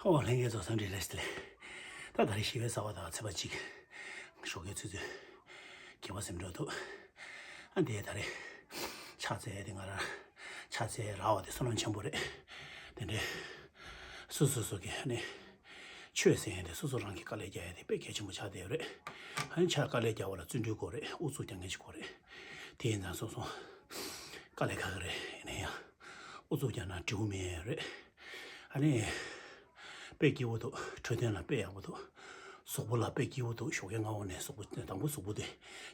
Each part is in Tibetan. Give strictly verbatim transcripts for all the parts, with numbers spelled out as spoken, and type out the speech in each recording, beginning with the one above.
ཨོ་ལྷན་རྒྱས་ཚོ་འཚམས་འདྲི་བཀྲ་ཤིས་བདེ་ལེགས། ད་ད་རེས་ཞི་བའི་གསར་པ་དང་ཚེས་པ་གཅིག་ཞོགས་ཀའི་ཆུ་ཚོད་བརྒྱད་པ་ཟིན་འགྲོ་འདུག་ཨ་འདི་ད་རེས་ཕྱག་འཚལ་དེ་ང་རང་ཕྱག་འཚལ་རག་པ་དེ་བསོད་ནམས་ཆེན་པོ་རེད། དེ་འདྲའི་སོ་སོ་སོ་གི་ཨ་ནི་ཆོས་ཟེར་ཡ་དེ་སོ་སོ་རང་གིས་དཀའ་ལས་རྒྱག་ཡ་དེ་དཔེ་གལ་ཆེན་པོ་ཆགས་བསྡད་ཡོད་རེད། ཨ་ནི་ཕྱག་དཀའ་ལས་རྒྱག་པ་ལ་བརྩོན་འགྲུས་དགོས་རེད། ཨུ་ཚུགས་རྒྱག་མཁན་ཞིག་དགོས་རེད། དེ་ཡིན་ཙང་སོ་སོ་དཀའ་ལས་ཁག་གི་རེད། ཡིན་ན་ཡང་ཨུ་ཚུགས་རྒྱག་ན་འབྲས་བུ་སྨིན་ཡ་ཡོད་རེད། ཨ་ནི། དཔེ་སྐྱིད་པོ་འདུག་འཕྲོད་བསྟེན་ལ་དཔེ་ཡག་པོ་འདུག་གཟུགས་པོ་ལ་དཔེ་སྐྱིད་པོ་འདུག་ཞོགས་ཀའི་སྔ་པོ་ནས་གཟུགས་པོ་དང་པོ་གཟུགས་པོ་དེ་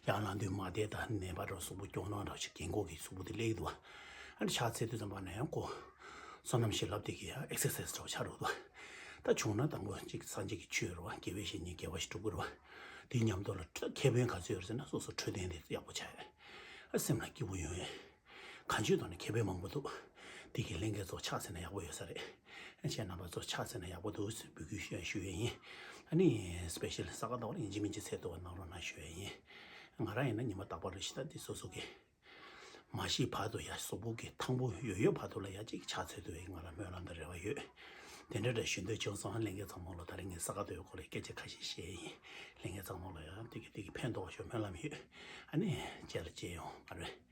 ཡར་ལངས་དུས་མ་བདེ་དང་ནད་པ་འདྲ་གཟུགས་པོ་སྐྱོ་སྣང་འདྲ་ཞིག་རྒན་གོག་གི་གཟུགས་པོ་དེ་སླེབས་འདུག་ཨ་ནི་ཕྱག་འཚལ་དུས་ཙམ་པ་ནས་ཡང་ཁོ་བསོད་ནམས་ཞིག་ལབ་དེ་གི་ཡང་ཨེག་སར་སའི་སི་འདྲ་བོ་ཆགས་འགྲོ་འདུག་ད་བྱུང་ན་དང་པོ་གཅིག་སངས་རྒྱས་ཀྱི་ཆོས་རེད་བ། དགེ་བའི་བཤེས་གཉེན་དགེ་བ་ཞིག་སྒྲུབ་དགོས་རེད་བ། དེའི་མཉམ་དུ་ལ་ཁེ་ཕན་ག་ཚོད་ཡོད་རེད་ཟེར་ན་སོ་སོ་འཕྲོད་བསྟེན་དེ་ཡག་པོ་ཆགས་ཡོད། ཨ་སེམས་ལ་སྐྱིད་པོ་ཡོང་ཡོད། གང་ཅིའི་ཐོག་ནས་ཁེ་ཕན་མང་པོ་འདུག་དེ་གི་ལྷན་རྒྱས་ཚོ་ཕྱག་འཚལ་ན་ཡག་པོ་ཡོད་ས་རེད། ཨ་ཁྱེད་རྣམ་པ་ཚོ་ཕྱག་འཚལ་ན་ཡག་པོ་འདུག་ཟེར་འབོད་སྐུལ་ཞུ་ཡ་ཞུ་ཡ་ཡིན། ཨ་ནི་སི་པེ་ཤལ་ས་ག་ཟླ་བ་ལ་ཡིན་གཅིག་མིན་གཅིག་ཚལ་ཐོ་བ་གནང་རོགས་གནང་ཞུ་ཡ་ཡིན། ང་རང་ཡིན་ན་ཉི་མ་རྟག་པར་རེ་བཞིན་ད་འདི་སོ་སོ་གི་མ་ཤི་བར་དུ་ཡ་གཟུགས་པོ་གི་ཐང་པོ་ཡོད་ཡོད་བར་དུ་ལ་ཡ་གཅིག་ཕྱག་འཚལ་ཐུབ་པའི་ང་ལ་སྨོན་ལམ་དང་རེ་བ་ཡོད། དེ་འདྲ་འདྲ་ཞུ་འདོད་བྱུང་སོང་། ལྷན་རྒྱས་ཚང་མ་ལ་ད་རིང་ངས་ས་ག་ཟླ་བའི་སྐོར་ལ་སྐད་ཆ་ཁ་ཤས་བཤད་ཡིན། ལྷན་རྒྱས་ཚང་མ་ལ་ཡང་དེ་གི་དེ་གི་ཕན་ཐོགས་ཤོག་སྨོན་ལམ་ཡོད། ཨ་ནི་རྗེས་ལ་མཇལ་ཡོང་། མ་རེད།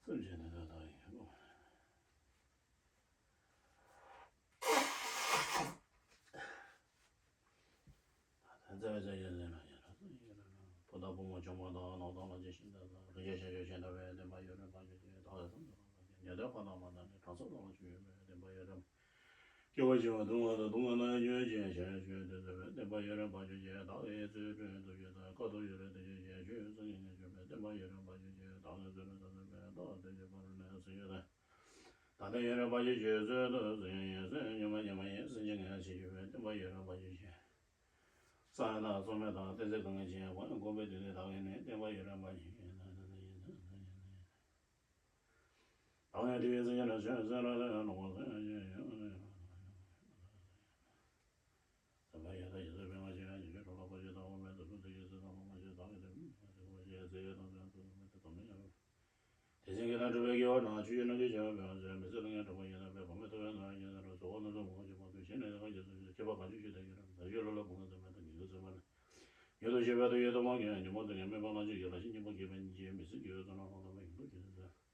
སེམས་ཅན་དེ་དག་དང་ཡིན་ནོ། བདེན་ཚིག་ལ་སྐྱོན་ཅན་ཟེར་ན་ཡང་ར་སོ་ཡིན་ར་ན། བུ་དང་བུ་མོ་ཆུང་མ་དང་ནོར་དང་ལོ་ཆེན་ཤིང་རྟ་དང་། རིན་ཆེན་ཤིང་གཅོད་ཤིང་འདྲ་བའི་བདེན་པ་ཡོད་རུང་བར་ཆད་ཆེ། བདག་ལས་བཟང་དུ་ལོག་པ་སྐྱེ། ཉོན་ཐོས་ཁ་དོག་མ་དང་ནི། གྲང་ཟ་དང་ལ་ཆུ་ཡོད་པའི་བདེན་པ་ཡོད་རུང་། སྐྱེ་བ་ཤི་བ་སྡུག་བསྔལ་དང་སྡུག་བསྔལ་ན་ཡང་སྐྱོན་ཅན། བྱ་ཡང་སྐྱོན་དེ་ཚོ་བའི་བདེན་པ་ཡོད་རུང་བར་ཆད་ཆེ། བདག་གིས་ཚུལ་ཁྲིམས་བསྲུང་ཞིང་དང་། དཀའ་ཐུབ་ཡོད་རུང་དེ་ཆོས་ཅན། ཆོས་ཡིན་སེམས་ཉིད་ནི་སྐྱོན་པའི་བདེན་པ་ཡོད་རུང་བར་ཆད་ཆེ། བདག་གིས་ཚུལ་ཁྲིམས་བསྲུང་ཞིང་དང་། བདག་དེ་ཆོས་པ་རུ་ནས་སེམས་ཡོད་དེ། ད་ལྟ་ཡོད་རུང་བར་ཆད་ཆེ། ཚུལ་དུ་བཟུང་ཡང་ཡིན་སེམས་ཉོན་མོངས་ཉོན་མ་ཡིན། སེམས་ཅན་ངན་ཡང་ཕྱིར་སྐྱེ་བའི་བདེན་པ་ཡོད་རུང་བར་ཆད་ཆེ། གསང་བའི་བདག་གསང་མེད་དང་། གཏན་ཚིགས་གང་གིས་བྱས་པ་ཡང་། བསྒོམས་པས་དེ་ནི་བདག་ཡིན་ནོ། བདེན་པ་ཡོད་རུང་བར་ཆད་ཆེ། བདག་ཡང་དེ་བས་སེམས་ཅན་ལ་སྐྱོན་ཡང་སེམས་རང་དོན་ཡང་ནོར་བ་སེམས་ཡང་སྐྱོན་ཡང་ཡོད་ནོ། བདེན་པ་ཡོད་དེ་ཡིན་སེམས་པས་ང་སྐྱོན་ཡང་སྐྱོན། ཆོས་གྲོགས་ལ་བར་ཆད་དང་། དབུ་མའི་དོན་དུ་དེ་སྐད་ཅེས་བསམ་པ་མ་བྱས། བདག་གིས་དེ་མིན་བར་ཆད་དང་བར་ཆད་ཟེར་ཡོད་དང་ཟེར་ཡང་དོན་དམ་མེད་དེ་དོན་མེད་ཡང་རུང་། དེ་བཞིན་གྱི་ལྷ་སྒྲུབ་པའི་དགེ་བ་དང་། ཆོས་ཀྱི་རྣམ་འཕྲུལ་བྱེ་བ་འབད་བ་ཚོས། མི་བསད་ལྷ་ངན་གྲོགས་པོ་ཡིན་ན་འབད། བག་མེད་ཐུབ་པའི་ནོར་ཡིན་ན་འབད། གཟུགས་པོ་རྣམ་གསུམ་མང་པོ་ཞིག་མ་ཐུབ་ཕྱིར་ནི། དེ་ཁ་རྗེ་བཙུན་མཆོད། ཁྱད་པར་གང་བྱུང་ཞིག་ལྡན་གྱུར་ནས། ཟབ་ཞི་བློ་ལ་བུང་བ་ཚད་མེད་དང་། ཉིང་ཁུ་ཚད་མེད་ལ་ཉོན་མོངས་ཀྱི་ཉོན་མོངས་དུག་ལྔ་མེད་པ་ལ་ཆོས་ཀྱི་ལག་ཤེས་སྙིང་པོ་གྱེས་པའི་ཉིན་བྱེད་མི་སྲིད་ཀྱི་འོད་གསལ་ལ་ལྷག་ཏུ་ཡོངས་སུ་གྱེས་པའི་ཚུལ།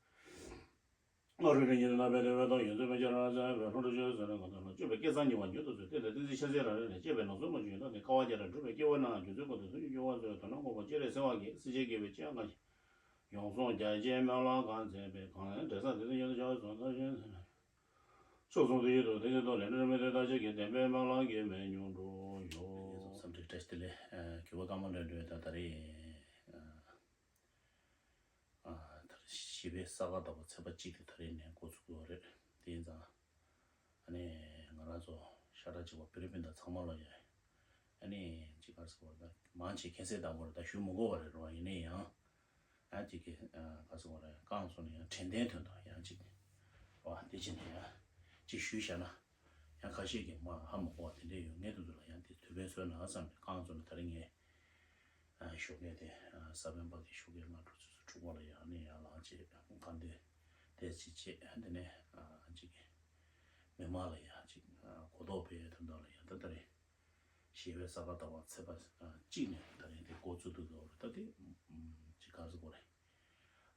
སྔར་རོལ་པའི་ཉི་ཟེར་ནག་པའི་དེ་བས་ལྡོག། ཡོངས་འཛིན་པའི་སྤྱན་རས་གཟིགས་པའི། ལྷོ་འཕྲོ་ཆོས་ཟེར་ནས་གང་དག་ལ། སྤྱོད་པའི་སྐལ་བཟང་ཉེ་བར་མྱུར་དུ་སོན། དེ་ལས་བསྟན་འཛིན་ཤཱཀྱ་ར་རི་ནས། བསྐྱེད་པའི་ནགས་ཚལ་མ་བྱོན་ཡོད་ན་ནི། བསྐལ་པ་བརྒྱ་ར་སྒྲུབ་པའི་སྐྱེ་བོ་རྣམས། རྒྱུ་མཚན་ཀུན་ཏུ་སེམས་ཤིང་སྐྱོ་བ་ཚོལ། དོན་དམ་ཁོག་པ་སྤྱན་རས་གཟིགས་པ་གིས། སྲིད་ཕྱིར་སྐྱེ་བའི་སྤྱན་གང་ཞིག་ཡོངས་སྲུང་རྒྱ་ཆེའི་སྨོན་ལམ་གང་མཛད་པའི། གང་ལས་འབྲས་བཟང་དེ་ཚོ་མྱུར་དུ་ཤར་བར་གསུངས། ཕྱོགས་གསུམ་དུ་ཡུལ་དུ་བསྟན་འཛིན་ཏོག་ལེགས་འགྲོ་མི་དེ་དག་ཅག་གི་བདེན་པའི་སྨོན་ལམ་གྱི་མེ་མྱུར་འགྲོ་ཡོང་། སེམས་ཁྲལ་བཀྲ་ཤིས་བདེ་ལེགས། གུས་པ་ཀརྨ་ལྷུན་གྲུབ་ད་ད་རེས། ཨ། ད་རེས་ཞི་བའི་ས་ག་ཟླ་བ་ཚེས་པ་གཅིག་དེ་ད་རེས་ནས་འགོ་ཚུགས་དགོས་རེད། དེ་ཡིན་ཙང་། ཨ་ནི་ང་རང་ཚོ་ཤ་ཁྲག་གཅིག་པ་བོད་རིགས་སྤུན་ཟླ་ཚང་མ་ལ་ཡང་། ཨ་ནི་ཅིག་ག་རེ་ཟེར་དགོས་རེད། ད་མང་ཆེ་མཁྱེན་གསལ་ལྟ་བུ་རེད། ད་ཞུ་མི་དགོས་པ་རེད་རོ། ཡིན་ནའི་ཡང་། ཡང་ཅིག་གི་ཨ་ག་རེ་ཟེར་དགོས་རེད། བསྐངས་སོང་ནས་ཡང་དྲན་རྟེན་དོན་དུ་ཡང་ཅིག་བ་དེ་བྱས་ནས་ཡང་ཅིག་ཞུས་བཞག་ན། ཡང་ཁ་ཤས་ཀྱིས་མ་ཧ་མ་གོ་བ་དེ་འདྲས་ཡོད་ངེས་འདུག་ལ། ཡང་དེ་དུས་ཕན་གསོས་ན་བསམ་ནས་བསྐངས་སོང་ནས། ད་རེས་ངས། ཨ། ཞོགས་ཀས་དེ། ཨ། ས་བོན་པ་དེ་ཞོགས་ཀས་སྔ་དྲོ་ཆུ་ཚོད་དྲུག་པ་ལ་ཡར་ནས་ཡར་ལངས་བྱས། དགའ་ལྡན་དེ་ཅིག་བྱས། དེ་ནས། ཨ། ཅིག་མི་མང་ལ་ཡར་ཅིག་ཨ། གོ་རྟོགས་སྤེལ་ཡས་དོན་དག་ལ་ཡར། ད་ད་རེས་ཞི་བའི་ས་ག་ཟླ་བ་ཚེས་པ། ཨ། གཅིག་ནས་ད་རེས་དེ་འགོ་བཙུགས་འདུག་ག་རེད། ད་དེ་ཅིག་ག་རེ་ཟེར་དགོས་རེད།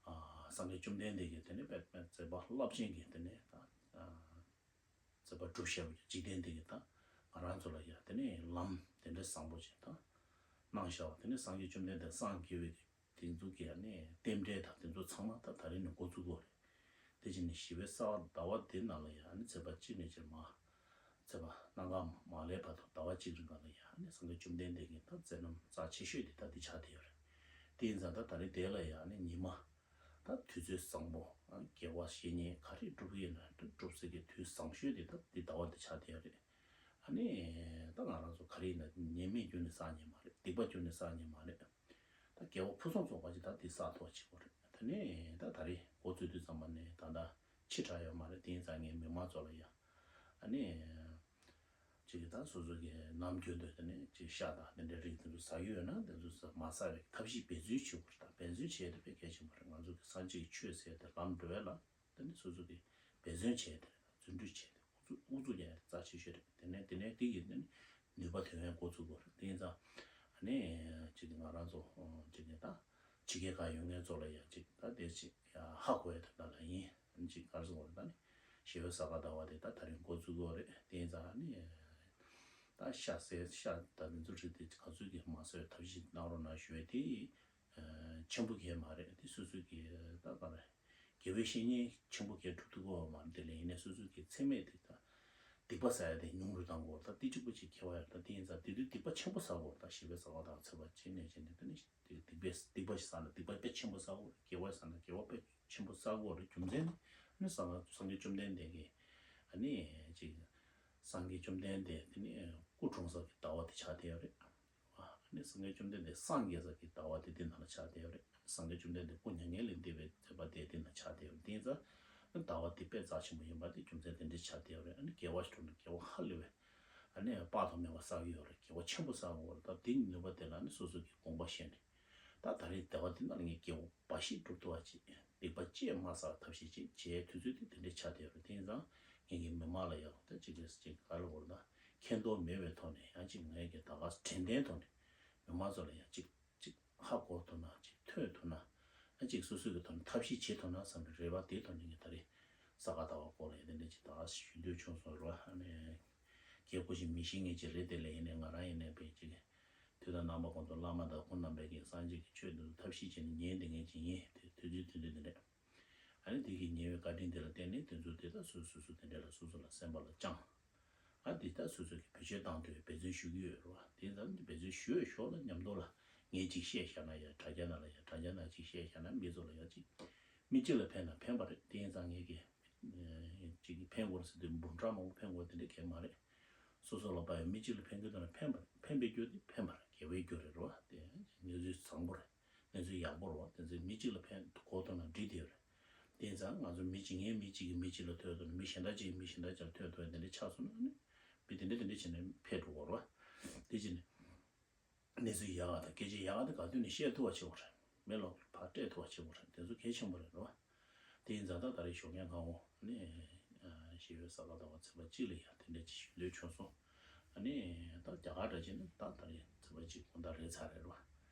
ཨ། སངས་རྒྱས་བཅོམ་ལྡན་འདས་ཀྱིས་དེ་ནས་དཔེ་དཔེ་མཛད་པ་རླབས་ཆེན་གྱི་དེ་ནས་ད། ཨ། མཛད་པ་སྒྲུབ་བཞག་པའི་འཇིག་རྟེན་འདི་གི་ད་ང་རང་ཚོ་ལ་ཡང་དེ་ནས་ལམ་དེ་འདྲ་བཟང་པོ་ཅིག་ད་གནང་བཞག་པ། དེ་ནས་སངས་རྒྱས་བཅོམ་ལྡན་འདས་སངས་རྒྱས་པའི་དེ་ཚོ་གི་ཡང་ནས་རྟེན་འབྲེལ་དང་དེ་ཚོ་ཚང་མ་ད་ད་རེས་ནས་འགོ་བཙུགས་དགོས་རེད། དེ་བྱས་ནས་ཞི་བའི་ས་ག་ཟླ་བ་དེ་ནང་ལ་ཡང་ནས་ཚེས་པ་གཅིག་ནས་ཅིག་མ་ཚེས་པ་གནམ་གང་མ་ལེགས་བར་དུ་ཟླ་བ་གཅིག་རིང་ག་ལ་ཡང་ནས་སངས་རྒྱས་བཅོམ་ལྡན་འདས་ཀྱི་ད་མཛད་རྣམ་རྩ་ཆེ་ཤོས་དེ་ད་འདི་ཆགས་བསྡད་ཡོད་རེད། དེ་ཡིན་ཙང་ད་ད་རེས་དེ་ལ་ཡང་ནས་ཉི་མ། ད་དུས་ཚོད་བཟང་པོ། དགེ་བ་བཤེས་གཉེན་ག་རེ་སྒྲུབ་ཀྱི་ཡིན་ན་སྒྲུབ་སའི་གི་དུས་བཟང་ཤོས་དེ་ད་འདི་ཟླ་བ་འདི་ཆགས་བསྡད་ཡོད་རེད། ཨ་ནི་ད་ང་རང་ཚོ་ག་རེ་ཡིན་ན་ཉེས་དམིགས་ཁྱོན་ནས་བསགས་ཉེན་མ་རེད། སྡིག་པ་ཁྱོན་ནས་བསགས་ཉེན་མ་རེད། ད་དགེ་བ་ཕུན་སུམ་ཚོགས་པ་ཅིག་ད་འདི་བསགས་ཐུབ་པ་བྱེད་དགོས་རེད། དེ་ནས་ད་ད་རེས་འགོ་བཙུགས་དུས་ཙམ་པ་ནས་ད་ལྟ་ ཕྱི་དྲགས་ཡོད་མ་རེད། དེ་ཡིན་ཙང་ངས་མི་མང་ཚོ་ལ་ཡ་ཨ་ནི་ཅིག་ད་སོ་སོ་གི་ནམ་རྒྱུན་དུ་དེ་ནས་ཅིག་ཤ་དང་དེ་འདྲའི་རིགས་དེ་ཚོ་ཟ་གི་ཡོད་ན་དེ་ཚོ་ཟ་མ་ཟ་བའི་ཐབས་ཤེས་འབད་བརྩོན་བྱེད་དགོས་རེད། ད་འབད་བརྩོན་བྱས་ཏེ་དཔེ་གལ་ཆེན་པོ་རེད། ང་ཚོ་གི་སངས་རྒྱས་ཀྱི་ཆོས་ཟེར་དེ་ལམ་འགྲོ་བའི་ལམ། དེ་ནི་སོ་སོ་གིས་འབད་བརྩོན་བྱས་ཏེ་རེད། བརྩོན་འགྲུས་བྱས་ཏེ་ཨུ་ཚུགས་ཨུ་ཚུགས་རྒྱག་ཡ་དེ་རྩ་ཆེ་ཤོས་རེད། དེ་ནས་དེ་ནས་དེ་ཡིས་དེ་ནི་ནུས་པ་དེ་བས་འགོ་ཚུགས་དགོས་རེད། དེ་ཡིན་ཙང་ཨ་ནི་ཅིག་ང་རང་ཚོ་ཅིག་ནས་ད་ཕྱི་རྒྱལ་ཁག་ཡོད་མཁན་ཚོ་ལ་ཡ་ཅིག་ད་དེ་ཅིག་ཡ་ཧ་གོ་ཡ་དེ་འདྲ་ལ་ཡིན། ཨ་ནི་ཅིག་ག་རེ་ཟེར་དགོས་རེད། ད་ནི་ཞི་བའི་གཟའ་སྐར་ཟླ་བ་དེ་ད་ད་རིང་འགོ་ཚུགས་དགོས་རེད། དེ་ཡིན་ཙང་ཨ་ནི་ད་ཤ་ཟས་ཤ་ད་དེ་ཚོ་རིགས་དེ་ག་ཚོད་ཀྱིས་མ་ཟ་བའི་ཐབས་ཤེས་གནང་རོགས་གནང་ཞུ་བ་དེ། ཆེན་པོ་གས་མ་རེད། དེ་སོ་སོ་གི་ད་ག་རེ་དགེ་བའི་བཤེས་གཉེན་ཆེན་པོ་གས་སྒྲུབ་ཐུབ་ཀྱི་ཡོད་མ་རེད། དེ་ལས་ཡིན་ནའི་སོ་སོ་གི་མཚན་སྨད་དེ་ད་སྡིག་པ་བསགས་ཡ་དེ་ཉུང་རུ་གཏང་དགོས་རེད། ད་དེ་གཅིག་པོ་གཅིག་ཁྱད་པར་ཡོད་རེད། ད་དེ་ཡིན་ཙང་དེ་དུས་སྡིག་པ་ཆེན་པོ་བསགས་དགོས་རེད། ད་ཞི་བའི་གཟའ་སྐར་དང་ཚེས་པ་གཅིག་ནས་བྱས་ནས་དེ་ནི་དེ་སྡིག་པའི་སྡིག་པ་ཞིག་བསགས་ན་སྡིག་པ་དཔེ་ཆེན་པོ་བསགས་དགོས་རེད། དགེ་བ་ཞིག་བསགས་ན་དགེ་བ་དཔེ་ཆེན་པོ་བསགས་དགོས་རེད། རྒྱུ་མཚན་ནི་སངས་སངས་རྒྱས་བཅོམ་ལྡན་འདས་ཀྱིས་ཨ་ནི་ཅིག་སངས་རྒྱས་བཅོམ་ལྡན་འདས་དེ་ནི་སྐུ་འཁྲུངས་ས་གི་ཟླ་བ་དེ་ཆགས་བསྡད་ཡོད་རེད། ཨ་ནི་སངས་རྒྱས་བཅོམ་ལྡན་འདས་སངས་རྒྱས་ས་གི་ཟླ་བ་དེ་འདི་ནང་ལ་ཆགས་བསྡད་ཡོད་རེད། སངས་རྒྱས་བཅོམ་ལྡན་འདས་སྐུ་མྱ་ངན་ལས་འདས་པའི་མཛད་པ་དེ་འདི་ནང་ཆགས་བསྡད་ཡོད་རེད། དེ་ཡིན་ཙང་ཟླ་བ་དེ་དཔེ་རྩ་ཆེན་པོ་ཡིན་པ་དེ་རྒྱུ་མཚན་དེ་འདྲ་ཆགས་བསྡད་ཡོད་རེད། ཨ་ནི་དགེ་བ་ཞིག་སྒྲུབ་ན་དགེ་བ་ཧ་ལས་པའི་ཨ་ནི་དཔག་ཏུ་མེད་པ་བསགས་ཡོད་རེད། དགེ་བ་ཆེན་པོ་བསགས་ཡོད་རེད། ད་དེ་ནུས་པ་དེ་ལ་ནི་སོ་སོ་གི་དགོངས་པ་བཞེས་ནས། ད་ད་རེས་ཟླ་བ་འདི་ནང་ལ་ངས་དགེ་བ་འབའ་ཞིག་སྒྲུབ་ཐུབ་པ་ཅིག་སྡིག་པ་ཅིག་མ་བསགས་ཐབས་ཤེས་ཅིག་བྱས་དུས་ཚོད་དེ་དེ་འདྲའི་ཆགས་བསྡད་ཡོད་རེད། དེ་ཡིན་ཙང་ངེད་ཀྱི་མི་མང་ལ་ཡང་ད་ཅིག་གིས་ཅིག་ག་རེ་བོར་ད་ཁེངས་དོགས་མེད་པའི་ཐོག་ནས་ཡང་ཅིག་ངེད་ཀྱི་ད་ག་དྲན་རྟེན་ཐོག་ནས་མི་མང་ཚོ་ལ་ཡང་ཅིག་ཅིག་ཧ་གོ་ཐུབ་ན་ཅིག་ཐོས་ཐུབ་ན་ཨ་ཅིག་སོ་སོ་གི་ཐོག་ནས་ཐབས་ཤེས་བྱེད་ཐུབ་ན་བསམ་པའི་རེ་བ་དེའི་ཐོག་ནས་ངས་ད་རེས་ས་ག་ཟླ་བ་སྐོར་ལ་ཡང་དེ་འདྲ་ཅིག་ད་ག་ཞུ་འདོད་བྱུང་སོང་རེད་བ། ཨ་ནི་ཁྱེད་སྐུ་ཞབས་མི་ཤེས་མཁན་ཅིག་རེད། དེ་ལས་ཡིན་ནའི་ང་རང་ཡིན་ནའི་དཔེ་ཅིག་དུས་དང་རྣམ་པ་ཀུན་ཏུ་བླ་མ་དང་སྐུ་རྣམ་པས་ཀྱི་སངས་རྒྱས་ཀྱི་ཆོས་འདི་ཚོ་ཐབས་ཤེས་བྱས་ནས་ཉན་བསྡད་མཁན་ཅིག་ཡིན། དེ་དུས་ཚོད་དུས་ཚོད་འདི་འདྲ། ཨ་ནི་དེ་གི་ཉེ་བའི་བཀའ་དྲིན་དེ་ལ་བརྟེན་ནས་དེ་ཚོ་དེ་དག་སོ་སོ་སོ་དེ་འདྲ་ལ་སོ་སོ་ལ་སེམས་པ་ལ་བཅངས། ཨ་དེ་དག་སོ་སོ་གི་བེད་སྤྱོད་བཏང་དུས་འབད་བརྩོན་ཞུ་གི་ཡོད་རེད་བ། དེ་ལྟར་འབད་བརྩོན་ཞུ་བའི་ཞོར་ལ་མཉམ་དུ་ལ་ངས་ཅིག་བཤད་བཞག་ན་ཡ་དྲ་རྒྱ་ནང་ལ་ཡ་དྲ་རྒྱ་ནང་ཅིག་བཤད་བཞག་ན་མི་ཚོ་ལ་ཡ་ཅིག་མི་གཅིག་ལ་ཕན་ན་ཕན་པ་རེད། དེ་ཡིན་ཙང་ངས་ཀྱི་ཅིག་ཕན་དགོས་ཟེར་དུས་འབུམ་ཕྲག་མང་པོ་ཕན་དགོས་དེ་འདྲ་གང་ཡང་མ་རེད། སོ་སོ་ལ་ཕན་ཡོད་མི་གཅིག་ལ་ཕན་རྒྱུ་དང་ཕན་པ་ཕན་པའི་རྒྱུ་དེ་ཕན་པ་རེད། དགེ་བའི་རྒྱུ་རེད་རོ། དེ་གནས་ཚུལ་བཟང་པོ་རེད། གནས་ཚུལ་ཡག་པོ་རེད་བ། དེ་ཚོ་མི་གཅིག་ལ་ཕན་གོ་ཐུབ་ན་འགྲིག་དེ་རེད། དེ་ཡིན་ཙང་ང་ཚོ་མི་གཅིག་ངས་མི་གཅིག་གིས་མི་གཅིག་ལ་ཐོས་ཐུབ་ན་མི་གཞན་དག་ཅིག་གིས་མི་གཞན་དག་ཅིག་ལ་ཐོས་ཐུབ་ཡ་དེ་འདྲ་ཆགས་སོང་ན་ནི་མི་དེ་འདྲ་དེ་འདྲ་བྱས་ནས་ཕེབས་འགྲོ་གི་རེད་བ། དེ་བྱས་ནས་གནས་ཚུལ་ཡག་ག་དང་སྐད་ཆ་ཡག་ག་དེ་ག་དུས་ནས་བཤད་ཐུབ་པ་བྱེད་དགོས་རེད། མི་ལ་ཕར་སྤྲད་ཐུབ་པ་བྱེད་དགོས་རེད། དེ་ཚོ་གལ་ཆེན་པོ་རེད་རེད་བ། དེ་ཡིན་ཙང་ད་ད་རེས་ཞོགས་ཀས་སྔ་པོ་ནས་ཞི་བའི་གཟའ་སྐར་ཟླ་བ་ཚེས་པ་གཅིག་ལ་ཡང་དེ་འདྲ་ཅིག་ཞུ་འདོད་བྱུང་སོང་། ཨ་ནི་ད་རྒྱ་གར་འདྲ་བྱས་ན་ད་ད་རེས་ཚེས་པ་གཅིག་དགོང་དག་རེད་ཚར་རེད་རེད་བ།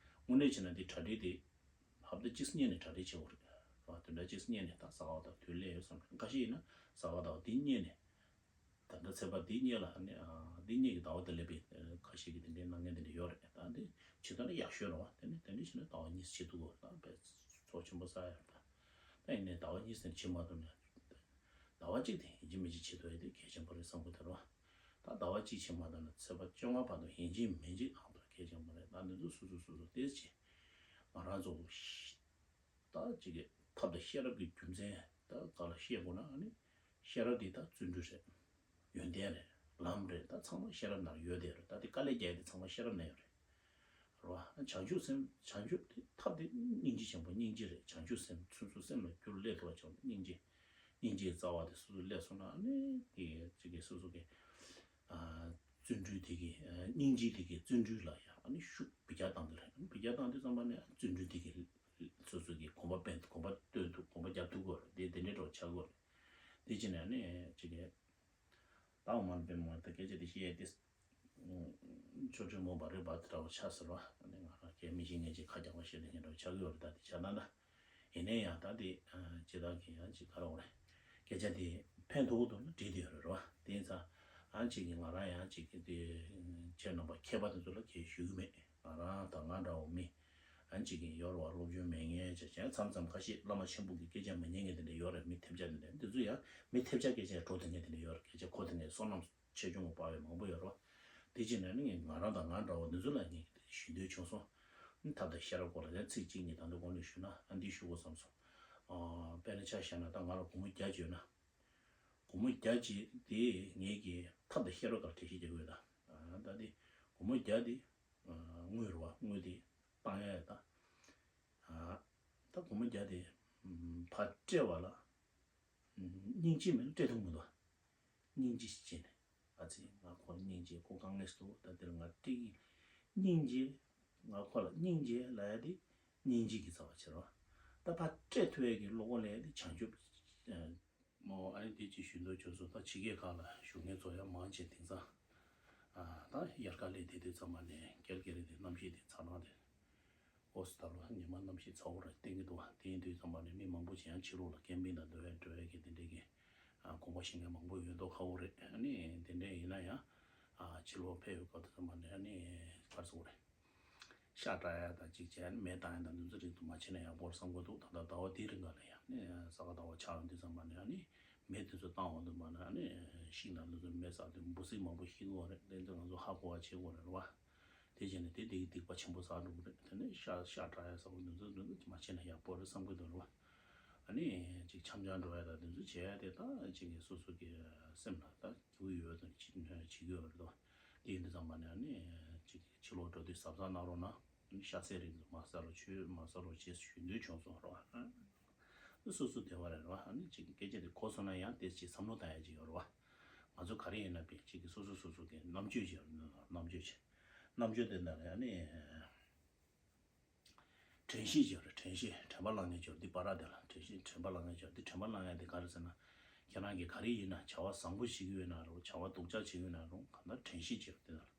དངོས་གནས་བྱས་ན་འདི་གྲ་སྒྲིག་དེ་ཧབ་ཏ་གཅིག་སྔོན་ནས་གྲ་སྒྲིག་བྱེད་དགོས་རེད་བ། བདུན་ཕྲག་གཅིག་སྔོན་ནས་ད་གཟའ་སྐར་དང་དུས་ལེན་ཡོད་བསམ། ཁ་ཤས་ཡིན་ན་གཟའ་སྐར་ཟླ་བ་འདི་སྔོན་ནས། ད་ལྟ་ཚེས་པ་འདི་སྔོན་ལ་ནི་ཨ་འདི་སྔོན་གྱི་ཟླ་བ་དེ་ལས་པའི་ཁ་ཤས་ཀྱིས་དེ་འདྲའི་གནང་མཁན་དེ་འདྲ་ཡོད་རེད། ད་འདི་བྱེད་ཐུབ་ན་ཡག་ཤོས་རེད་བ། དེ་ནི་དེ་འདྲ་བྱས་ན་ཟླ་བ་གཉིས་བྱེད་ཐུབ་དགོས། ད་དཔེ་ཚོགས་ཆེན་པོ་བསགས་ཡ་རེད། ད་ཡིན་ནའི་ཟླ་བ་གཉིས་ཙམ་བྱེད་མ་ཐུབ་ན་ཟླ་བ་གཅིག་དེ་ཡིན་གཅིག་མིན་གཅིག་བྱེད་ཐུབ་ཡ་དེ་གལ་ཆེན་པོ་རེད་བསམ་གྱི་འདུག་རེད་བ། ད་ཟླ་བ་གཅིག་བྱེད་མ་ཐུབ་ན་ཚེས་པ་བཅོ་ལྔ་བར་དུ་ཡིན་གཅིག་མིན་གཅིག་ཨང་དང་གལ་ཆེན་པོ་རེད། ད་འདི་ཚོ་སོ་སོ་སོ་སོ་ཏོག་ཙམ་ང་རང་ཚོ་ད་ཅིག་གི་ཐབས་དང་ཤེས་རབ་ཀྱི་རྒྱུ་མཚན་ད་ག་ལ་བཤད་དགོས་ན་ཨ་ནི་ཤེས་རབ་འདི་ད་བརྩོན་འགྲུས་རེད། ཡོན་ཏན་རེད། ལམ་རེད། ད་ཚང་མ་ཤེས་རབ་ནང་ཡོད་དེ་རེད། ད་དེ་དཀའ་ལས་རྒྱག་ཡ་དེ་ཚང་མ་ཤེས་རབ་ནང་ཡོད་རེད། རེད་བ། བྱང་ཆུབ་སེམས་བྱང་ཆུབ་དེ་ཐབས་དེ་སྙིང་རྗེ་ཆེན་པོ་སྙིང་རྗེ་རེད། བྱང་ཆུབ་སེམས་སོ་སོ་སེམས་ལ་རྒྱུར་སླེབས་ཐུབ་པ་བྱུང་སྙིང་རྗེ། སྙིང་རྗེའི་རྩ་བ་དེ་སོ་སོ་སླེབས་སོང་ན་ཨ་ནི་དེ་ཅིག་གི་སོ་སོ་གི་ཨ་བརྩོན་འགྲུས་དེ་གི་ཨ་སྙིང་རྗེ་དེ་གི་བརྩོན་འགྲུས་ལ་ཡང་ཨ་ནི་ཤུགས་འབུད་རྒྱག་བཏང་གི་རེད། འབུད་རྒྱག་བཏང་དུས་ཙམ་པ་ནས་བརྩོན་འགྲུས་དེ་གི་སོ་སོ་གི་གོམ་པ་སྤོས་གོམ་པ་སྤོས་ཐུབ་གོམ་པ་རྒྱག་ཐུབ་དགོས་རེད། དེ་དེ་འདྲའི་འགྲོ་ཆགས་དགོས་རེད། དེ་བྱས་ནས་ཨ་ནི་ཅིག་གི་ད་འོ་མ་ལ་དཔེ་མ་ད་སྐད་ཆ་དེ་བཤད་ཡས་དེ། ཆོ་འཕྲུལ་མོ་བ་རི་བ་དེ་འདྲ་བོ་ཆགས་ཟེར་བ། ཨ་ནི་ང་རང་སྐད་མི་ཤེས་མཁན་ཅིག་ཁ་རྒྱག་པ་ཤེས་ལེ་ཉེ་འདྲ་བོ་ཆགས་ཀྱི་ཡོད་རེད། ད་དེ་ཆགས་ན་ད། ཡིན་ནའི་ཡང་ད་དེ་ཨ་སྤྱི་བཏང་གི་ཡང་ཅིག་ག་རེ་བ་རེད། སྐད་ཆ་དེ་ཕན་ཐོགས་འདུག་ན་འགྲིག་དེ་ཡོད་རེད་རོ། དེ་ཡིན་ཙང་ཨ་ཅིག་གི་ང་རང་ཡང་ཅིག་གི་དེ་ཁྱེད་རྣམ་པ་མཁས་པ་དེ་ཚོ་ལ་སྐད་ཞུ་གི་མེད། ང་རང་དང་ང་འདྲ་བོ་མི་ཨ་ཅིག་གི་ཡོད་རེད་བ། སློབ་སྦྱོང་མེད་མཁན་ཅིག་ཅན་མཚམས་མཚམས་ཁ་ཤས་བླ་མ་ཆེན་པོ་གི་སྐད་ཆ་མ་ཉན་མཁན་དེ་འདྲ་ཡོད་རེད། མི་ཐེབས་ཆག་དེ་འདྲ་འདི་ཚོ་ཡང་མི་ཐེབས་ཆག་སྐད་ཆ་འགྲོ་དེ་ངས་དེ་འདྲ་ཡོད་རེད། སྐད་ཆ་གོ་དེ་ངས་བསོད་ནམས་ཆེ་ཆུང་གི་དཔའ་བོ་མང་པོ་ཡོད་རེད། དེ་བྱས་ནས་ནི་ང་རང་དང་ང་འདྲ་བོ་འདི་ཚོ་ལ་ངས་ཞུ་འདོད་བྱུང་སོང་། ཐབས་དང་ཤེས་རབ་སྐོར་ལ་ཡང་ཚིག་གཅིག་གཉིས་ད་ལྟ་གོང་ནས་ཞུས་ན་ཨ་འདི་ཞུ་དགོས་བསམ་སོང་། ཨ་དཔེར་ན་ཆ་བཞག་ན་ད་ང་ལ་སྒོར་མོ་བརྒྱ་ཅིག་ཡོད་ན། སྒོར་མོ་བརྒྱ་ཅིག་དེ་ངས་ཀྱི་ཐབས་དང་ཤེས་རབ་སྐོར་ལ་འགྲེལ་བཤད་རྒྱག་གི་ཡོད་ད། ཨ་ད་དེ་སྒོར་མོ་བརྒྱ་དེ་ཨ་དངུལ་རེད་བ། དངུལ་དེ་བཏང་ཡ་ཡོད་ད། ཨ་ད་སྒོར་མོ་བརྒྱ་དེ་ཕར་སྤྲད་པ་ལ། སྙིང་རྗེ་མེད་ན་སྤྲད་ཐུབ་མི་འདུག་སྙིང་རྗེ་ཞིག་བྱས་ནས། ཨ་ཙི་ང་ཁོ་ལ་སྙིང་རྗེ། ཁོ་དཀའ་ངལ་ཞིག་འདུག་ད་འདིར་ང་སྤྲད་ཀྱི། སྙིང་རྗེ། ང་ཁོ་ལ་སྙིང་རྗེ་ལབ་ཡ་དེ་སྙིང་རྗེ་གི་རྩ་བ་བྱེད་རོགས། ད་ཕར་སྤྲད་ཐུབ་ཡ་གི་བློ་ཁོག་ལས་ཡ་དེ་བྱང་ཆུབ། མོ་ཨ་ནི་དེ་ཅིག་ཞུ་འདོད་བྱུང་སོང་། ད་ཕྱི་རྒྱལ་ཁག་ལ་བཞུགས་མཁན་ཚོ་ཡང་མང་ཆེ་དེང་སང་ཨ་ད་དབྱར་ཁ་སླེབས་དེ་དུས་ཙམ་པ་ནས་ཀལ་ཀེ་རི་དེ་གནམ་གཤིས་དེ་ཚ་ནང་དེ། ཨོ་སི་ད་ལོ་ཉི་མ་གནམ་གཤིས་ཚ་བོ་རེད་བསྟན་གྱི་འདུག་དེ་ཡིན་དུས་ཙམ་པ་ནས་མི་མང་པོ་ཞིག་ཡང་ཕྱི་ལོགས་ལ་ཀེམ་པིང་དང་འགྲོ་ཡ་འགྲོ་ཡ་གི་དེ་འདྲའི་གི་ཨ་དགོངས་པ་བཞེས་མཁན་མང་པོ་ཡོད་མདོག་ཁ་པོ་རེད། ཨ་ནི་དེ་འདྲ་ཡིན་ན་ཡང་ཨ་ཕྱི་ལོགས་ཕེབས་ཡོད་སྐབས་དུས་ཙམ་པ་ནས་ཨ་ནི་ག་རེ་ཟེར་དགོས་རེད། ཤ་བཀྲ་ཡ་དང་གཅིག་བྱས་ནས་མེ་བཏང་ཡ་དང་འདི་ཚོ་རིགས་དུ་མ་བྱས་ན་ཡག་པོ་རེད་བསམ་གྱི་འདུག་ད་ལྟ་ཟླ་བ་འདིའི་རིང་ག་ལ་ཡང་ནི་ས་ག་ཟླ་བ་ཆགས་ཡོང་དུས་ཙམ་པ་ནས་ཨ་ནི་མེ་དེ་ཚོ་བཏང་འོང་དུས་མ་ནས་ཨ་ནི་ཤིང་དང་འདི་ཚོ་མེ་ཟག་དུས་འབུ་སྲིན་མང་པོ་ཤི་གི་ཡོད་རེད། དེ་ཚོ་ང་ཚོ་ཧ་གོ་བ་བྱེད་དགོས་རེད་བ། དེ་བྱས་ནས་དེ་དེ་གི་སྡིག་པ་ཆེན་པོ་བསགས་འགྲོ་གི་རེད། དེ་ནས་ཤ་ཤ་བཀྲ་ཡ་ཟ་བོ་འདི་ཚོ་འདི་ཚོ་མ་བྱས་ན་ཡག་པོ་རེད་བསམ་གྱི་འདུག་རེད་བ། ཨ་ནི་ཅིག་འཆམ་འཆམ་འགྲོ་ཡ་དང་འདི་ཚོ་བྱས་ཡ་དེ་ད་ཅིག་གི་སོ་སོ་གི་སེམས་ལ་ད་སྐྱིད་པོ་ཡོད་དང་བྱེད་བྱེད་ཀྱི་ཡོད་རེད་དོ། དེ་ཡིན་དུས་ཙམ་པ་ནས་ཨ་ནི་ཅིག་ཕྱི་ལོགས་འགྲོ་དུས་གཟབ་གཟབ་གནང་རོགས་གནང་། ཤ་ཚའི་རིགས་ཚོ་མ་ཟ་རོགས་བྱོས། མ་ཟ་རོགས་བྱེད་ཞུ་འདོད་བྱུང་སོང་རོགས། སོ་སོ་བདེ་བ་རེད་རོགས། ཨ་ནི་ཅིག་སྐད་ཆ་དེ་གོ་སོང་ན་ཡང་དེ་ཅིག་བསམ་བློ་བཏང་ཡ་ཅིག་ཡོད་རོགས། ང་ཚོ་ག་རེ་ཡིན་ན་བས་ཅིག་གི་སོ་སོ་སོ་སོ་གི་རྣམ་དཔྱོད་ཅིག་ཡོད་རེད། རྣམ་དཔྱོད་ཅིག་རྣམ་དཔྱོད་དེ་འདྲ་རེད། ཨ་ནི་དྲན་ཤེས་ཅིག་ཡོད་རེད། དྲན་ཤེས་དྲན་པ་བླང་མཁན་ཅིག་ཡོད་རེད། འདི་བར་དེ་ལ་དྲན་ཤེས་དྲན་པ་བླང་མཁན་ཅིག་ཡོད་རེད། འདི་དྲན་པ་བླང་ཡ་དེ་ག་རེ་ཟེར་ན། ཁྱེད་རང་གིས་ག་རེ་ཡིན་ན་བྱ་བ་བཟང་པོ་བྱེད་ཀྱི་ཡོད་ན་རུང་། བྱ་བ་སྡུག་ཅག་བྱེད་ཀྱི་ཡོད་ན་རུང་། གང་ལྟར་དྲན་ཤེས་ཅིག་ཡོད་རེད། དེ་ལ་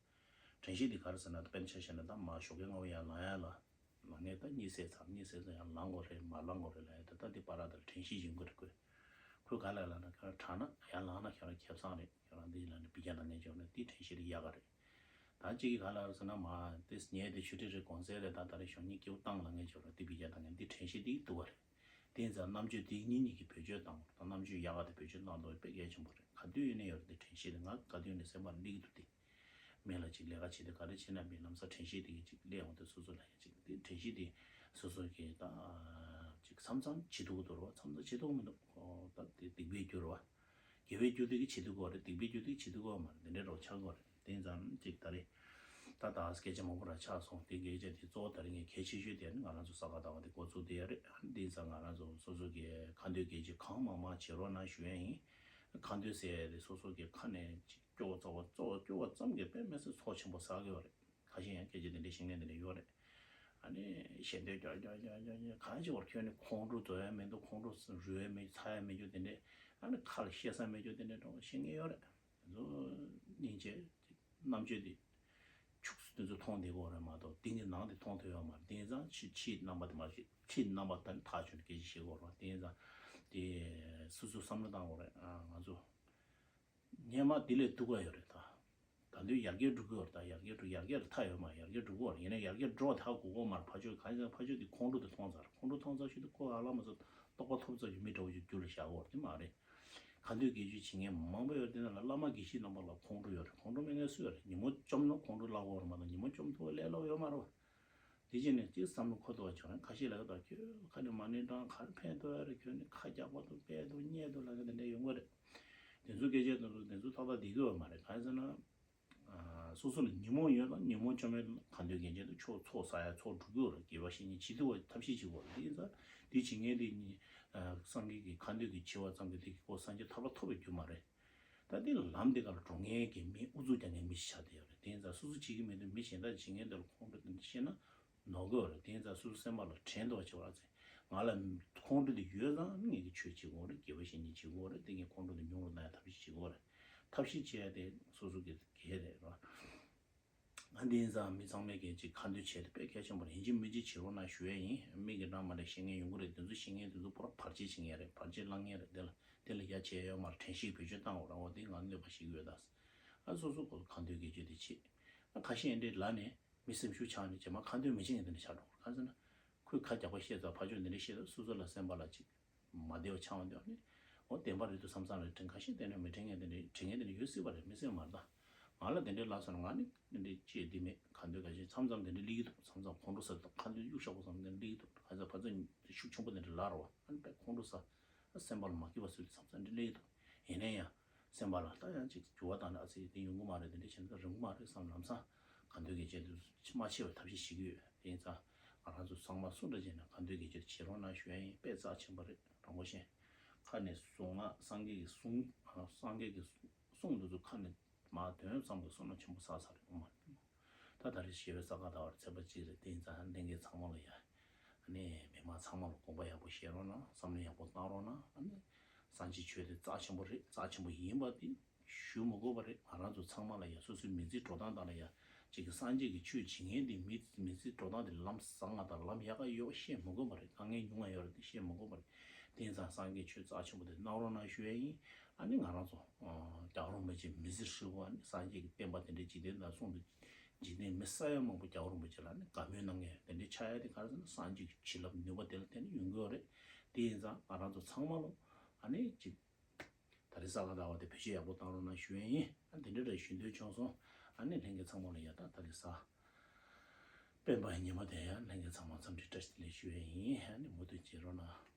དྲན་ཤེས་འདི་ག་རེ་ཟེར་ན། དཔེར་ན་ཆ་བཞག་ན་ད་མར་ཞོགས་ཀས་སྔ་པོ་ཡར་ལངས་ཡ་ལ། ལངས་ངེས་ད་གཉིད་སད་ཚར། གཉིད་སད་ཚར་ཡར་ལངས་དགོས་རེད། མར་ལངས་དགོས་རེད་ལབ་ཡ་ད་ལྟ་འདི་བར་དེ་ལ་དྲན་ཤེས་ཡོང་གི་རེད་ཁོས། ཁོས་ག་ལ་ལབ་ན་ཁྱོད་རང་དྲག་ན་ཡར་ལངས་ན་ཁྱོད་རང་ཁེ་བཟང་རེད། ཁྱོད་རང་འདི་ལ་ནི་འབུད་རྒྱག་བཏང་མཁན་ཅིག་ཡོད་ན་འདི་དྲན་ཤེས་རེད། ཡག་ག་རེད། ད་གཅིག་གིས་ག་ལ་ཟེར་ན་མ་དེ་ཉལ་དེ་ཆུ་ཁྲི་རེད་གོང་ཚད་རེད། ད་ད་རེས་ཞོགས་ཉིན་སྐྱིད་པོ་བཏང་ལ་ངས་ཅོ་ར་དེ་བི་རྒྱ་དང་ངས་འདི་དྲན་ཤེས་དེ་སྡུག་ག་རེད། དེ་ཡིན་ཙང་རྣམ་དཔྱོད་དེ་གཉིས་གཉིས་ཀྱི་བེད་སྤྱོད་བཏང་། ད་རྣམ་དཔྱོད་ཡག་ག་དེ་བེད་སྤྱོད་བཏང་དོ་དཔེ་གལ་ཆེན་པོ་རེད། ག་དུས་ཡིན་ན་ཡོད་རེད་དེ་དྲན་ཤེས་དེ་ང་ག་དུས་ཡིན་ན་སེམས་པར་སླེབས་ཀྱི་འདུག་དེ། མི་ལ་ཅིག་ལས་ཀ་བྱེད་དུས་ག་རེ་བྱེད་ན་མི་ལམ་སང་དྲན་ཤེས་དེ་གཅིག་སླེབས་འོང་དུས་སོ་སོ་ལ་ཡང་ཅིག་དེ་དྲན་ཤེས་དེ་སོ་སོ་གི་ད་ཅིག་མཚམས་མཚམས་བྱེད་ཐུབ་ཀྱི་འདུག་རོ། མཚམས་མཚམས་བྱེད་ཐུབ་ཀྱི་མི་འདུག་ད་དེ་སྡིག་པའི་རྒྱུ་རེད་བ། དགེ་བའི་རྒྱུ་དེ་གི་བྱེད་ཐུབ་ཀྱི་ཡོད་རེད། སྡིག་པའི་རྒྱུ་དེ་གི་བྱེད་ཐུབ་ཀྱི་ཡོད་མ་རེད། དེ་འདྲའི་རོགས་ཆགས་ཀྱི་ཡོད་རེད། དེ་ཡིན་ཙང་ཅིག་ད་རེས་ད་ད་སྐད་ཆ་མང་པོ་རང་ཆགས་སོང་། དེ་སྐད་ཆ་དེ་གཙོ་བོ་ད་རེས་ངས་གལ་ཆེ་ཤོས་དེ་ནི་ང་རང་ཚོ་ས་ག་ཟླ་བ་དེ་འགོ་བཙུགས་བསྡད་ཡོད་རེད། དེ་ཡིན་ཙང་ང་རང་ཚོ་སོ་སོ་གི་ཁ་འདོན་དགེ་སྦྱོར་གང་མང་མང་བྱེད་རོགས་གནང་ཞུ་ཡ་ཡིན། ཁ་འདོན་ཟེར་ཡ་དེ་སོ་སོ་གི་ཁ་ནས་ཅིག་སྐྱོ་བ་ཚོར་བ་གཙོ་བོ་སྐྱོ་བ་ཙམ་གྱིས་དཔེ་མི་སྲིད་ཚོགས་ཆེན་པོ་བསགས་ཀྱི་ཡོད་རེད། ཁ་ཤས་ཡང་སྐད་ཆ་དེ་འདྲ་བཤད་མཁན་དེ་འདྲ་ཡོད་རེད། ཨ་ནི་ཞེ་འདོད་ཀྱང་ཀྱང་ཀྱང་ཀྱང་ཀྱང་གང་ཅི་བར་ཁྱོད་ནི་ཁོང་ཁྲོ་རྫོགས་ཡ་མི་འདུག་ཁོང་ཁྲོ་རུལ་ཡ་མི་ཚ་ཡ་མི་འདུག་དེ་འདྲས་ཨ་ནི་ཁ་ལ་བཤད་ས་མི་འདུག་དེ་འདྲས་འགྲོ་བཤད་མཁན་ཡོད་རེད། དེ་ཚོ་སྙིང་རྗེ་རྣམ་དཔྱོད་དེ་ཕྱུགས་སུ་དེ་ཚོ་མཐོང་བསྡད་ཀྱི་ཡོད་རེད་མ་གཏོགས་དེ་ནི་ནང་དེ་མཐོང་ཐུབ་ཡོད་མ་རེད། དེ་ཡིན་ཙང་ཕྱི་ཕྱིའི་རྣམ་པ་དེ་མ་ཕྱི་ཕྱིའི་རྣམ་པ་དེ་ཐག་ཆོད་ནས་སྐད་ཆ་བཤད་ཀྱི་ཡོད་རེད། དེ་ཡིན་ཙང་དེ་སོ་སོ་བསམ་བློ་བཏང་དགོས་རེད། ཨ་ང་ཚོ། སྔོན་མ་དེ་ལས་སྡུག་ག་ཡོད་རེད་ད། ད་དུང་ཡར་རྒྱས་འགྲོ་གི་ཡོད་རེད་ད། ཡར་རྒྱས་འགྲོ་ཡར་རྒྱས་ལ་མཐའ་ཡོད་མ་རེད། ཡར་རྒྱས་འགྲོ་གི་ཡོད་རེད། ཡིན་ན་ཡར་རྒྱས་འགྲོ་བ་དེ་ཧ་གོ་གི་ཡོད་མ་རེད། ཕར་ཕྱོགས་གང་ཡིན་ཟེར་ན་ཕར་ཕྱོགས་དེ་ཁོང་ཁྲོ་དེ་མཐོང་ཚར། ཁོང་ཁྲོ་མཐོང་ཚར་ཞུ་དུས་ཁོ་ཧ་ལམ་མ་ཟད་རྟོགས་པ་ཐོབ་ཚར་ཞུ་མི་འདྲ་བོ་ཞིག་རྒྱུད་ལ་བཞག་གི་ཡོད་རེད། དེ་མ་རེད། ཁ་འདོན་དགེ་སྦྱོར་བྱེད་མཁན་མང་པོ་ཡོད་རེད། དེ་ནང་ལ་བླ་མ་དགེ་བཤེས་རྣམ་པ་ལ་ཁོང་ཁྲོ་ཡོད་རེད། ཁོང་ཁྲོ་མེད་མཁན་སུ་ཡོད་རེད། ཉིན་མོ་བཅོམ་ན་ཁོང་ཁྲོ་བརླག་གི་ཡོད་རེད་མ་གཏོགས་ཉིན་མོ་བཅོམ་ཐུབ་པ་ལས་སླ་པོ་ཡོད་མ་རེད་བ། དེ་བྱས་ནས་ཅིག་བསམ་བློ་འཁོར་ཐུབ་པ་བྱུང་ན་ཁ་ཤས་ལ་ད་ཁྱོད་ཁ་ནས་མ་ཎི་བགྲང་ག་རེ་ཕན་ཐོགས་ཡ་རེད། ཁྱོད་ནི་ཁ་རྒྱག་པ་དང་སྤེལ་དང་རྙེད་དང་ལབ་མཁན་དེ་འདྲ་ཡོང་གི་རེད། དེ་ཚོ་སྐད་ཆ་དེ་ཚོ་དེ་ཚོ་ཏག་ཏག་བསྡད་ཀྱི་ཡོད་མ་རེད། གང་ཡིན་ཟེར་ན། ཨ་སོ་སོ་ལ་ཉིན་མོ་ཡོད་ན་ཉིན་མོ་བཅོམ་པའི་གང་འདོད་དགེ་སྦྱོར་དུ་ཆོག་ཚོགས་བསགས་ཡ་ཚོགས་འགྲོ་གི་ཡོད་རེད། དགེ་བ་བཤེས་གཉེན་བྱེད་ཐུབ་པ་ཐབས་ཤེས་བྱེད་དགོས་རེད། དེ་ཡིན་ཙང་དེ་བྱེད་མཁན་དེ་ནི་ཨ་སངས་རྒྱས་ཀྱི་ཁ་འདོན་གྱི་བྱེད་པ་ཙམ་གྱིས་དེ་གི་ཁོ་སངས་རྒྱས་ཐར་པ་ཐོབ་པའི་རྒྱུ་མ་རེད། ད་འདི་ལམ་འདི་ག་ལ་འགྲོ་མཁན་གྱི་མི་ཨུ་ཚུགས་རྒྱག་མཁན་མི་ཞིག་ཆགས་བསྡད་ཡོད་རེད། དེ་ཡིན་ཙང་སོ་སོ་བྱེད་ཀྱི་མེད་དུས་མི་གཞན་དག་བྱེད་མཁན་དེ་ལ་ཁོང་ཁྲོ་དེ་འདྲ་བཤད་ན་ནོར་གི་ཡོད་རེད། དེ་ཡིན་ཙང་སོ་སོ་སེམས་པ་ལ་དྲན་འདུག་བ་བྱེད་པ་ཚེ་ང་ལ་ཁོང་ཁྲོ་དེ་ཡོད་ཙང་ངས་ཀྱི་ཆོས་བྱེད་དགོས་རེད། དགེ་བ་བཤེས་གཉེན་བྱེད་དགོས་རེད། དེ་ངས་ཁོང་ཁྲོ་དེ་ཉུང་རུ་གཏོང་ཡ་ཐབས་ཤེས་བྱེད་དགོས་རེད། ཐབས་ཤེས་བྱེད་ཡ་དེ་སོ་སོ་གི་གལ་རེད་ར། ང་འདི་ཡིན་ཙང་མི་ཚང་མས་ཀྱི་ཅིག་ཁ་འདོན་བྱས་ཏེ་དཔེ་གལ་ཆེན་པོ་རེད། ཡིན་གཅིག་མིན་གཅིག་བྱེད་རོགས་གནང་ཞུ་ཡ་ཡིན། མི་གི་འདྲ་མ་འདྲ་བཤད་མཁན་ཡོང་གི་རེད། དེ་ཚོ་བཤད་མཁན་དེ་ཚོ་པུ་ར་བར་ཆད་བྱེད་མཁན་རེད། བར་ཆད་བསླང་མཁན་རེད། དེ་ལ་དེ་ལ་ཡ་བྱས་ཡོད་མ་རེད། དྲན་ཤེས་བེད་སྤྱོད་བཏང་འོ་ར་འོ་དེ་ང་གནོད་པ་ཞིག་ཡོད་ད། ཨ་སོ་སོ་ཁོ་ཁ་འདོན་དགེ་སྦྱོར་དེ་བྱེད། ཨ་ཁ་ཤས་འདྲའི་ལ་ནས་མི་སེམས་ཤུགས་ཆག་ནས་རྗེས་མ་ཁ་འདོན་མི་བྱེད་མཁན་དེ་འདྲ་ཆགས་འགྲོ་གི་རེད། གང་ཟེར་ན། ཁོས་ཁ་རྒྱག་པ་བཤད་ཙང་ཕར་ཕྱོགས་འདི་འདྲ་བཤད་ཙང་སོ་སོ་ལ་སེམས་པ་ལ་ཅིག་མ་བདེ་བ་ཆགས་འོང་དུས་ཨ་ནི། འོ་བདེན་པ་རེད་འདུག་བསམ་བསམ་རེད། དྲན་ཁ་ཤས་བལྟས་ན་མི་དྲན་མཁན་དེ་འདྲ་དྲན་མཁན་དེ་འདྲ་ཡོད་སྲིད་པ་རེད། མི་སྲིད་མ་རེད་ད། ང་ལ་དེ་འདྲའི་ལབ་སོང་ན་ང་ནི་དེ་འདྲའི་ཅི་འདི་མེད། ཁ་འདོན་ག་ཅིག་མཚམས་མཚམས་དེ་འདྲ་སླེབས་ཀྱི་འདུག་མཚམས་མཚམས་ཁོང་ཁྲོ་ཟ་འདུག་ཁ་འདོན་གཡུག་ཤོག་པོ་བསམ་དེ་འདྲ་སླེབས་ཀྱི་འདུག་ག་ཚོད་ཕར་ཚུར་ཤུགས་ཆེན་པོ་དེ་འདྲ་ལབ་རོགས། ཨ་ནི་དཔེ་ཁོང་ཁྲོ་ཟ། སེམས་པ་ལ་མ་སྐྱིད་པ་བཟོས་ཏེ་མཚམས་མཚམས་འདི་སླེབས་ཀྱི་འདུག་ཡིན་ན་ཡང་། སེམས་པ་ལ་ད་ཡང་ཅིག་འགྱུར་བ་བཏང་ན་ཨ་ཙི་དེ་ཡོང་གི་མ་རེད། དེ་འདྲ་བྱས་ན་ད་རིང་པོ་མ་རེད་བསམ་ལམ་སང་ཁ་འདོན་གྱི་བྱས་དུས་མ་ཆེ་བའི་ཐབས་ཤེས་བྱེད་ཀྱི་ཡོད། དེ་ཡིན་ཙང་ང་རང་ཚོ་ཚང་མ་སུ་འདྲ་བྱས་ན་ཁ་འདོན་གྱི་བྱས་བྱེད་རོགས་གནང་ཞུ་ཡ་ཡིན། དཔེ་རྩ་ཆེན་པོ་རེད། དྲང་པོ་བཤད། ཁ་ནས་གསུང་ན་སངས་རྒྱས་ཀྱི་གསུང་སངས་རྒྱས་ཀྱི་གསུང་འདི་ཚོ་ཁ་ནས་མར་འདོན་ཙམ་གྱིས་བསོད་ནམས་ཆེན་པོ་བསགས་ཚར་རེད་ཨོ་མ། ད་ད་རེས་ཞེས་པའི་ས་ག་ཟླ་བར་ཚེས་པ་གཅིག་རེད། དེ་ཡིན་ཙང་ལྷན་རྒྱས་ཚང་མ་ལ་ཡ། ཨ་ནི་མི་མང་ཚང་མ་ལ་དགོངས་པ་ཡག་པོ་བཞེས་རོགས་གནང་། བསམ་བློ་ཡག་པོ་བཏང་རོགས་གནང་། ཨ་ནི་སངས་རྒྱས་ཆོས་དེ་རྩ་ཆེན་པོ་རེད། རྩ་ཆེན་པོ་ཡིན་པ་དེ་ཞུ་མི་དགོས་པ་རེད། ང་རང་ཚོ་ཚང་མ་ལ་ཡ་སོ་སོའི་མི་ཚེ་འགྲོ་སྟངས་དང་ལ་ཡ་གཅིག་གི་སངས་རྒྱས་ཀྱི་ཆོས་བྱེད་མཁན་དེ་མི་མི་ཚེ་འགྲོ་སྟངས་དེ་ལམ་བཟང་ང་དང་ལམ་ཡག་ག་ཡོད་བཤད་མི་དགོས་པ་རེད། དཀའ་ངལ་ཉུང་ང་ཡོད་རེད་དེ་བཤད་མི་དགོས་པ་རེད། དེ་ཡིན་ཙང་སངས་རྒྱས་ཆོས་རྩ་ཆེན་པོ་དེ་གནང་རོགས་གནང་ཞུ་ཡ་ཡིན། ཨ་ནི་ང་རང་ཚོ་རྒྱལ་བ་རིན་པོ་ཆེ་མི་ཚེ་ཧྲིལ་པོ་ཨ་ནི་སངས་རྒྱས་ཀྱི་བསྟན་པ་དེ་འདྲའི་འཇིག་རྟེན་དང་གསུངས་ཏེ་འཇིག་རྟེན་མི་ས་ཡ་མང་པོ་རྒྱལ་བ་རིན་པོ་ཆེ་ལ་ནི་དགའ་མོས་གནང་མཁན་དེ་འདྲའི་ཆགས་ཡ་དེ་ག་རེ་ཟེར་ན་སངས་རྒྱས་ཀྱི་བྱིན་རླབས་ནུས་པ་དེ་ལ་བརྟེན་ནས་ཡོང་གི་ཡོད་རེད། དེ་ཡིན་ཙང་ང་རང་ཚོ་ཚང་མ་ལོ་ཨ་ནི་ཅིག་ད་རེས་ས་ག་ཟླ་བ་དེ་བེད་སྤྱོད་ཡག་པོ་བཏང་རོགས་གནང་ཞུ་ཡ་ཡིན། ཨ་དེ་འདྲ་རེད་ཞུ་འདོད་བྱུང་སོང་། ཨ་ནི་ལྷན་རྒྱས་ཚང་མ་ལ་ཡ་ད་ད་རེས་ས་སྤེན་པ་ཉི་མ་དེ་ཡ་ལྷན་རྒྱས་ཚང་མ་འཚམས་འདྲི་བཀྲ་ཤིས་བདེ་ལེགས་ཞུ་ཡ་ཡིན། ཨ་ནི་མུ་མཐུད་བྱེད་རོགས་གནང་།